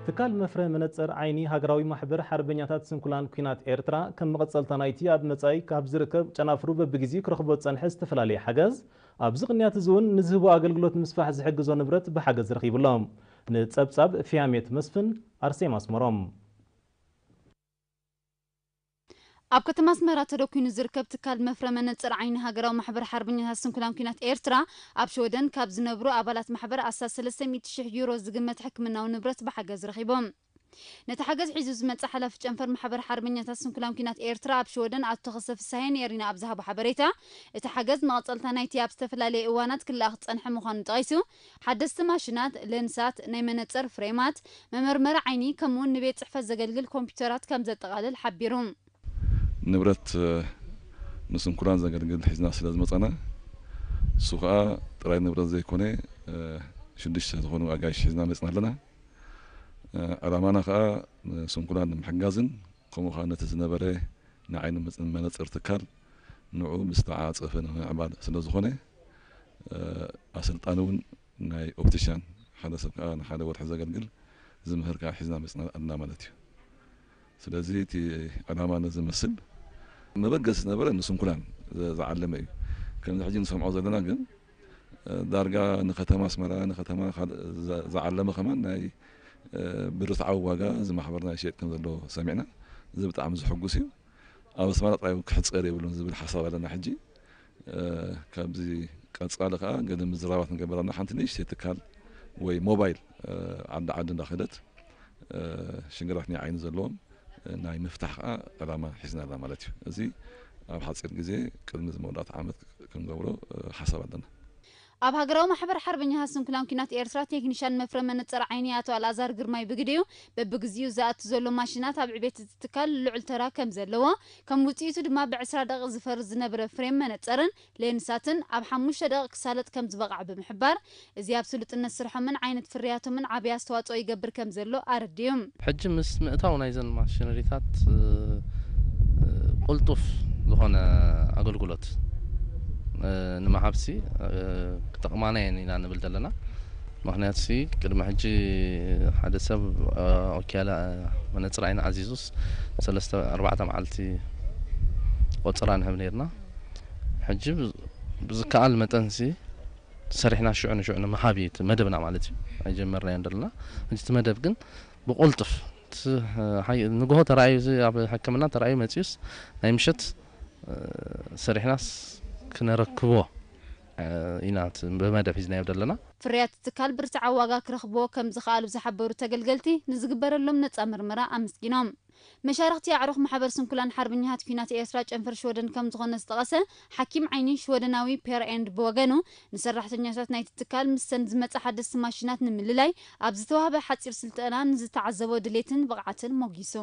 ትካል መፍረ መነጽር ዓይኒ ሃገራዊ ማሕበር ሓርበኛታት ስንኩላን ኲናት ኤርትራ፣ ከም መቐጸልታ ናይቲ ኣብ መጻኢ ካብ ዝርከብ ጨናፍሩ በብግዜኡ ክረኽቦ ዝጸንሐ ዝተፈላለየ ሓገዝ፣ ኣብዚ ቅንያት እዚ እውን ንዝህቦ ኣገልግሎት ምስፋሕ ዝሕግዞ ንብረት ብሓገዝ ረኺቡ ኣሎ። ንጸብጻብ ፊያሜት መስፍን፣ ኣርሴማ ኣስመሮም። ኣብ ከተማ ኣስመራ ተደኲኑ ዝርከብ ትካል መፍረ መነጽር ዓይኒ ሃገራዊ ማሕበር ሓርበኛታት ስንኩላን ኲናት ኤርትራ፣ ኣብ ሽወደን ካብ ዝነብሩ ኣባላት ማሕበር ኣስታት ሰለስተ ሚእቲ ሽሕ ዩሮ ዝግመት ሕክምናዊ ንብረት ብሓገዝ ረኺቦም። ነቲ ሓገዝ ሒዙ ዝመጽእ ሓላፊ ጨንፈር ማሕበር ሓርበኛታት ስንኩላን ኲናት ኤርትራ ኣብ ሽወደን ኣቶ ተኸስተ ፍስሃየ ንኤሪና ኣብ ዝሃቦ ሓበሬታ፣ እቲ ሓገዝ መቐጸልታ ናይቲ ኣብ ዝተፈላለየ እዋናት ክለኣኽ ዝጸንሐ ምዃኑ ጠቒሱ፣ ሓደስቲ ማሽናት፣ ሌንሳት፣ ናይ መነጽር ፍሬማት፣ መመርመሪ ዓይኒ፣ ከምኡውን ንቤት ጽሕፈት ዘገልግል ኮምፒውተራት ከም ዘጠቓልል ሓቢሩ። ንብረት፣ እ፣ ንስንኩላን ዘገልግል ሒዝና ስለ ዝመጻና፣ እሱ ኸኣ ጥራይ ንብረት ዘይኮነ፣ እ፣ ሽዱሽተ ዝኾኑ ኣጋይሽ ሒዝና መጽና ኣለና። እ፣ ዕላማና ኸኣ ንስንኩላን ንምሕጋዝን፣ ከምኡ ኸኣ ነቲ ዝነበረ ንዓይኒ መጽ-፣ መነጽር ትካል ንዑ ብዝተዓጸፈ ንምምዕባል ስለ ዝኾነ፣ እ፣ ኣሰልጣኒ እውን ናይ ኦፕቲሻን፣ ሓደ ሰብ ከኣ ንሓደ ወርሒ ዘገልግል ዝምህር ከኣ ሒዝና መጽና ኣለና ማለት እዩ። ስለዚ እቲ ዕላማ ነዚ ዝመስል መበገሲ ዝነበረ ንስንኩላን ዘ-፣ ዝዓለመ እዩ። ከምዚ ሕጂ ንሰምዖ ዘለና ግን፣ እ፣ ዳርጋ ንከተማ ኣስመራ፣ ንከተማ ካልእ ዘ-፣ ዝዓለመ ከማን ናይ፣ እ፣ ብርትዓዊ ዋጋ እዚ ማሕበርና ይሸየጥ ከም ዘሎ ሰሚዕና። እዚ ብጣዕሚ ዘሐጉስ እዩ። ኣብ ኣስመራ ጥራይ ክሕጸር የብሉን ዝብል ሓሳብ ኣለና ሕጂ። እ፣ ካብዚ ቀጻሊ ከኣ ገለ ምዝራባት ንገብር ኣለና። ሓንቲ ንእሽተይ ትካል ወይ ሞባይል፣ እ፣ ዓዲ ዓዲ እንዳኸደት፣ እ፣ ሽግራት ናይ ዓይኒ ዘለዎም፣ እ፣ ናይ ምፍታሕ ከኣ ዕላማ ሒዝና ኣለና ማለት እዩ። እዚ ኣብ ሓጺር ግዜ ቅድሚ እዚ መወዳእታ ዓመት ክንገብሮ፣ እ፣ ሓሳብ ኣለና። ኣብ ሃገራዊ ማሕበር ሓርበኛታት ስንኩላን ኲናት ኤርትራ ቴክኒሻን መፍረ መነጽር ዓይኒ ኣቶ ኣልኣዛር ግርማይ ብግዲኡ፣ በብግዚኡ ዝኣቱ ዘሎ ማሽናት ኣብ ዕቤት እቲ ትካል ልዑል ተራ ከም ዘለዎ፣ ከም ውጽኢቱ ድማ ብዕስራ ደቂቕ ዝፈርስ ዝነበረ ፍሬም መነጸርን ሌንሳትን ኣብ ሓሙሽተ ደቂቕ ክሳለጥ ከም ዝበቕዐ ብምሕባር፣ እዚ ኣብ ስሉጥነት ስርሖምን ዓይነት ፍርያቶምን ዓቢ ኣስተዋጽኦ ይገብር ከም ዘሎ ኣረዲኡ። ሕጂ ምስ ምእታው ናይዘን ማሽነሪታት፣ እ፣ እ፣ ቅልጡፍ ዝኾነ ኣገልግሎት፣ እ፣ ንምሃብሲ፣ እ፣ ክጠቕማና እየን ኢና ንብል ዘለና። ምኽንያቱሲ ቅድሚ ሕጂ ሓደ ሰብ፣ እ፣ ኦኪያላ፣ እ፣ መነጽር ዓይኒ ኣዚዙስ ሰለስተ ኣርባዕተ መዓልቲ ቆጸራ ንህብ ነይርና። ሕጂ ብ-፣ ብዝከኣል መጠንሲ ሰሪሕና ሽዑ ንሽዑ ንምሃብ እዩ እቲ መደብና ማለት እዩ። ኣይጀመርናዮን ዘለና። ሕጂ እቲ መደብ ግን ብቕልጡፍ እቲ፣ እ፣ ሓይ-፣ ንግሆ ተራእዩ፣ እዚ ኣብ ሕክምና ተራእዩ መጺኡስ ናይ ምሸት፣ እ፣ ሰሪሕናስ ክነረክቦ፣ እ፣ ኢና እቲ ብመደብ ሒዝናዮ ዘለና። ፍርያት ትካል ብርትዓዊ ዋጋ ክረኽብዎ ከም ዝኸኣሉ ዝሓበሩ ተገልገልቲ፣ ንዝግበረሎም ነጻ ምርመራ ኣመስጊኖም። መሻርኽቲ ኣዕሩኽ ማሕበር ስንኩላን ሓርበኛታት ኲናት ኤርትራ ጨንፈር ሽወደን ከም ዝኾነ ዝጠቐሰ ሓኪም ዓይኒ ሽወደናዊ ፔር ኤንድ ብወገኑ፣ ንሰራሕተኛታት ናይቲ ትካል ምስተን ዝመጻ ሓደስቲ ማሽናት ንምልላይ ኣብ ዝተዋህበ ሓጺር ስልጠና ንዝተዓዘቦ ድሌትን ብቕዓትን ሞጊሱ።